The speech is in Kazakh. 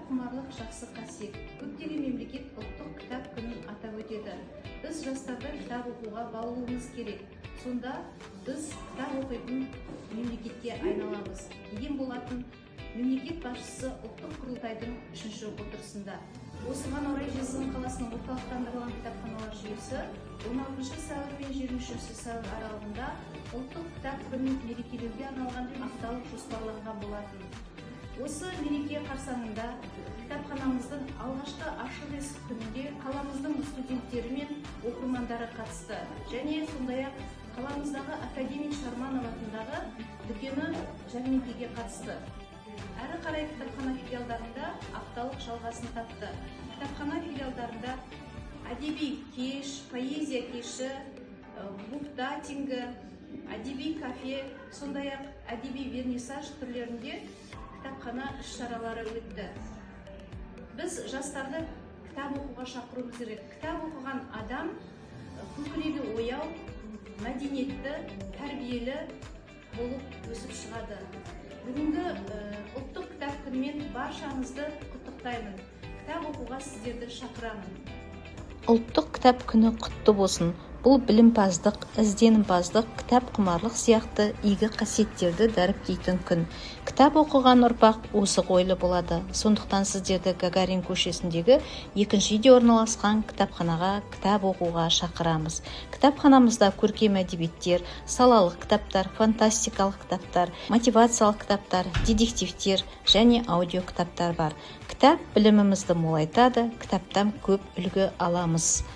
Кітап құмарлық жақсы қасиет. Көптеген мемлекет Ұлттық кітап күнін атап өтеді. Біз жастарды кітап оқуға баулуымыз керек. Сонда біз кітап оқитын мемлекетке айналамыз, деген болатын мемлекет басшысы Ұлттық құрылтайдың үшінші отырысында. Осыған орай Жезқазған қаласының орталықтандырылған кітапханалар жүйесі 16 сәуір мен 23 сәуір аралығында Ұлттық кітап күнін мерекелеуге арналған апталық жоспарланған болатын. Осы мереке қарсаңында кітапханамыздың алғашқы ашық есік күнінде қаламыздың студенттері мен оқырмандары қатысты және сондай-ақ қаламыздағы академик Шарманов атындағы дүкені жәрмеңкеге қатысты. Әрі қарай кітапхана филиалдарында апталық жалғасын тапты. Кітапхана филиалдарында әдеби кеш, поэзия кеші, буктатингі, әдеби кафе, сондай-ақ әдеби вернисаж түрлерінде кітапхана іс-шаралары өтті. Біз жастарды кітап оқуға шақыруымыз керек. Кітап оқыған адам көкірегі ояу, мәдениетті, тәрбиелі болып өсіп шығады. Бүгінгі Ұлттық кітап күнімен баршаңызды құттықтаймын. Кітап оқуға сіздерді шақырамын. Ұлттық кітап күні құтты болсын! Бұл білімпаздық, ізденімпаздық, кітап құмарлық сияқты игі қасиеттерді дәріптейтін күн. Кітап оқыған ұрпақ озық ойлы болады. Сондықтан сіздерді Гагарин көшесіндегі екінші үйде орналасқан кітапханаға кітап оқуға шақырамыз. Кітапханамызда көркем әдебиеттер, салалық кітаптар, фантастикалық кітаптар, мотивациялық кітаптар, детективтер және аудио кітаптар бар. Кітап білімімізді молайтады, кітаптан көп үлгі аламыз.